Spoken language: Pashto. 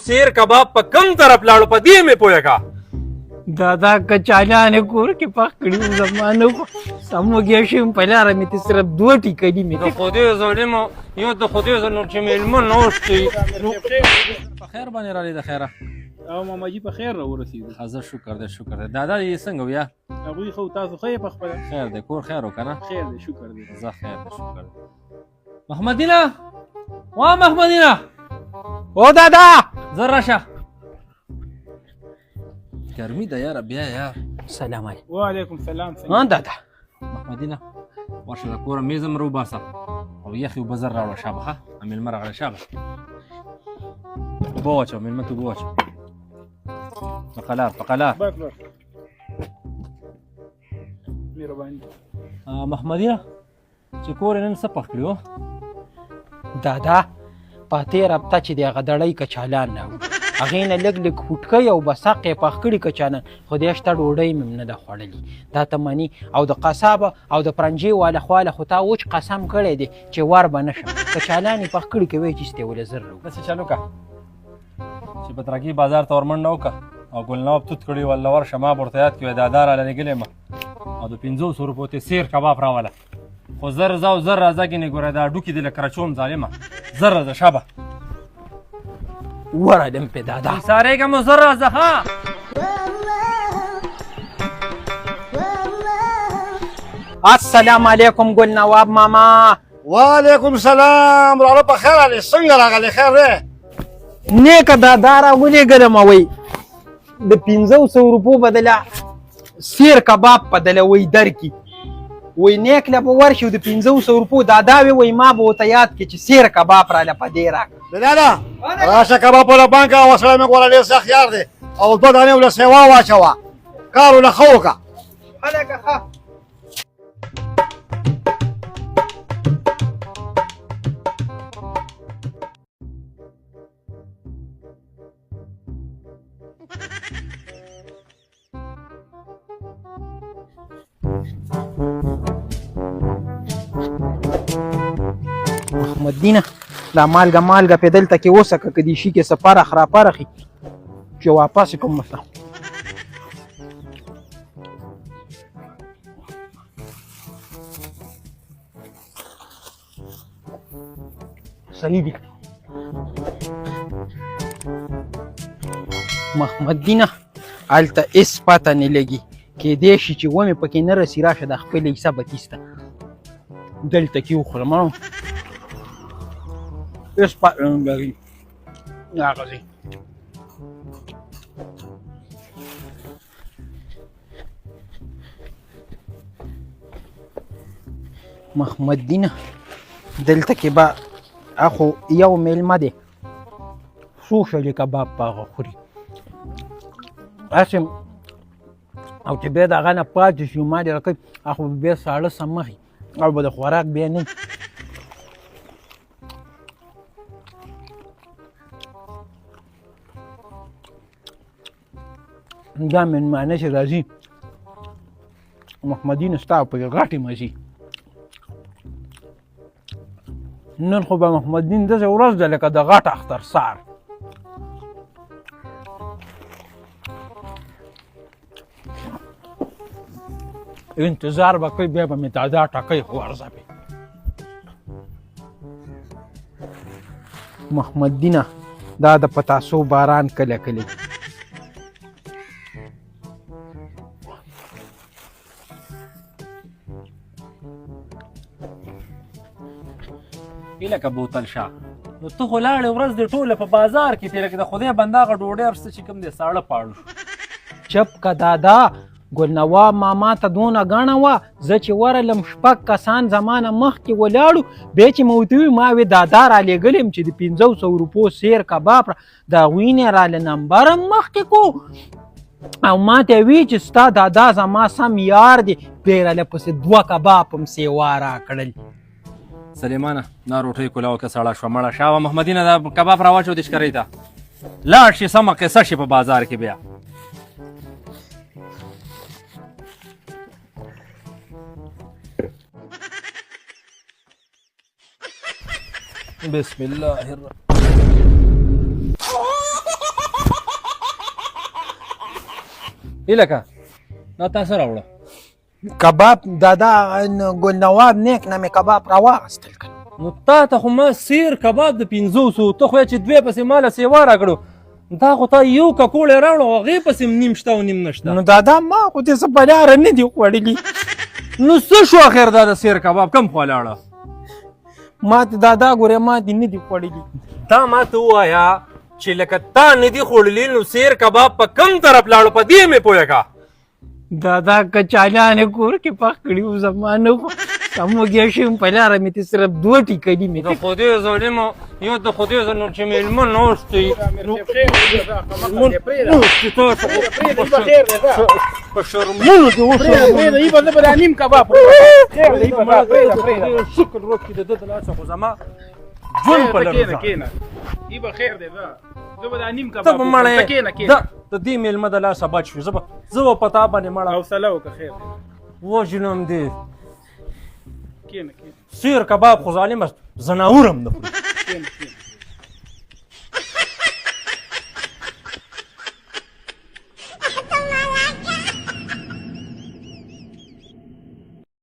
سیر کباب په کم طرف لاړو، په دې مې پوهه کا. دادا کچالان کور کې پخ کړي وو، زما نه سم وږی شوم، په لاره مې ته صرف دوه ټیکلي مې. د خدای ظالمه، یو د خدای ظالم چې مېلمه ناست دی. په خیر باندې راغلی د خیره؟ او ماما جي، په خیر را ورسېدو. ښه، شکر دی، شکر دی. دادا یې څنګه ویا؟ هغوی خو، تاسو ښه یې په خپله؟ خیر دی، کور خیر و که نه؟ خیر دی، شکر دی. زه خیر دی، شکر دی. محمدینه، وا محمدینه! او دادا! زر راشه، ګرمي ده یاره بیا یار. سلام علیکم. وعلیکم سلام. ها دادا. محمدینه، ورشه د کوره میز هم راوباسه او یخې اوبه زر راوړه. شابه، ښه، مېلمه راغلی. شابه، اوبه واچوه، مېلمه ته اوبه واچوه. په قلار، په قلار. بس بس، مهرباني. محمدینه، چې کور یې نن څه پخ کړي وو؟ دادا، په تېره هفته چې د هغه دړۍ کچالان نه وو، هغې نه لږ لږ هوټکی او بساق یې پخ کړي کچالان. خدای شته ډوډۍ مې هم نه ده خوړلې. دا ته مني او د قصاب او د پرنجې واله خواله خو تا وچ قسم کړی دی چې ور به نه شم. کچالان یې پخ کړي کوي چې ستې ولې زر راوړو. داسې چلو که چې په ترکي بازار ته ورمنډه وکړه او ګلنواب توت کړي والله، ورشه ما به ورته یاد کړي، دادا راله لېږلی ما او د 500 روپو ته سیر کباب راوله. خو زر ځه او زر راځه، ګینې ګوره دا هډوکي دې له کرچوم ظالمه. زر راځه، شابه. ورغلم پې دادا. سارېږه مو، زر راځه. ښه. السلام علیکم ګل نواب ماما. وعلیکم سلام، راله په خیر راغلې. څنګه راغلې؟ خیر دی؟ نیکه دادا را ولېږلم، وایي د 500 روپو بدله سیر کباب په دله وایي درکي. وایي نیک له به ورشي او د 500 روپو دادا وی، وایي ما به ورته یاد کړي چې سیر کباب راله په دې راکړه. دلاله راشه، کباب وله بانک او سړی مې ګوره ډېر سخت یار دی، او دوه دانې وله سیوا واچوه، کار وله ښه وکړه. هلکه ښه. محمد دینه، دا مالګه مالګه په دلته کې اوسه، که دې شي کې څه پرخ را پرخي چې واپس یې کوم مثلا. صحیح دي. محمد دینه، هلته هېڅ پته نه لګي، کېدای شي چې ومې پکې نه رسي. راشه د خپلې حصه به تیسته دلته کې وخورم. هېڅ پته نه لګي هغه ځای. محمد دینه، دلته کې به اخو یو میلمه دی، څو شلې کباب په هغه خوري هسې، او چې بیا د هغه نه پاتې شي ما دې راکوي، اخو به بیا ساړه سمخي او به د خوراک بیا نه. دا مېلمانه چې راځي محمدین، ستا په غټې مزي. نن خو به محمدین داسې ورځ ده لکه د غټ اختر سار. انتظار به کوي، بیا به مې دادا ټکۍ خو ورځه پې. محمد دینه، دا د پتاسو باران کله کله. لکه بوتل شه، نو ته خو لاړې، ورځ دې ټوله په بازار کې تېره کړې. د خدای بنده هغه ډوډۍ هر څه چې کوم دی ساړه پاړه شو. چپ که دادا، ګل نواب ماما ته دونه ګڼه وه، زه چې ورغلم شپږ کسان زما نه مخکې ولاړو. بیا چې مې ورته وویل، ما وې دادا رالیږلی یم چې د 500 روپو سیر کباب را، د هغوی نه راله نمبر هم مخکې کو او ما ته وی چې ستا دادا زما سم یار دی. بیا یې راله پسې دوه کباب هم سیوا راکړل. سلیمانه، دا روټۍ کولاو که سړه شوه مړه شاوه. محمدینه، دا کباب راواچو دې شکرۍ ته، لاړ شي سمه قصه شي په بازار کې بیا. بسم الله الرحمن. هلکه دا تا څه راوړه؟ کباب دادا، ګل نواب نیک نه مې کباب راواغستل که. نو تا ته خو ما سیر کباب د 500، ته خو یې چې دوې پسې ما له سیوا راکړو، دا خو تا یو ککوړی راوړو، هغې پسې هم نیم شته او نیم نشته. نو دادا، ما خو دې څه په لاره نه دي خوړلي. نو څه شو اخر؟ دا د سیر کباب کم خوا لاړه؟ ما ته دادا ګوره، ما دې نه دي خوړلي. تا ما ته ووایه چې لکه تا نه دي خوړلي، نو سیر کباب په کم طرف لاړو؟ په دې مې پوهه کا. دادا، کچالان کور کې پخ کړي وو، زما نه خو وږی شوم، په لاره مې ترې صرف دوه ټیکلي مې. د خدای ظالمه، یو د خدای ظالم چې مېلمه ناست دی، امیر صاحب، خیر دی، ځه، مخه دې پرېږده. ناست دی تاسو پرېږده، ای به خیر دی، ځه. په شرمونو دې پرېږده. وشرموم. پرېږده، ای به زه به دا نیم کباب وخورم. خیر دی، ای به ځه، پرېږده، پرېږده. شکر وکړي د ده د لاسه خو زما ژوند په کښېنه. لرزه. کښېنه، ای به خیر دی، ځه، زه به دا نیم ته کباب به وخورم. مړی ته کښېنه، کښېنه. د دې مېلمه د لاسه بچ شوې، زه به په تا باندې مړه حوصله وکړه، خیر دی. وژنم دې. کښېنه، کښېنه. سیر کباب خو ظالمه ځناور هم نه خوري. کښېنه، کښېنه.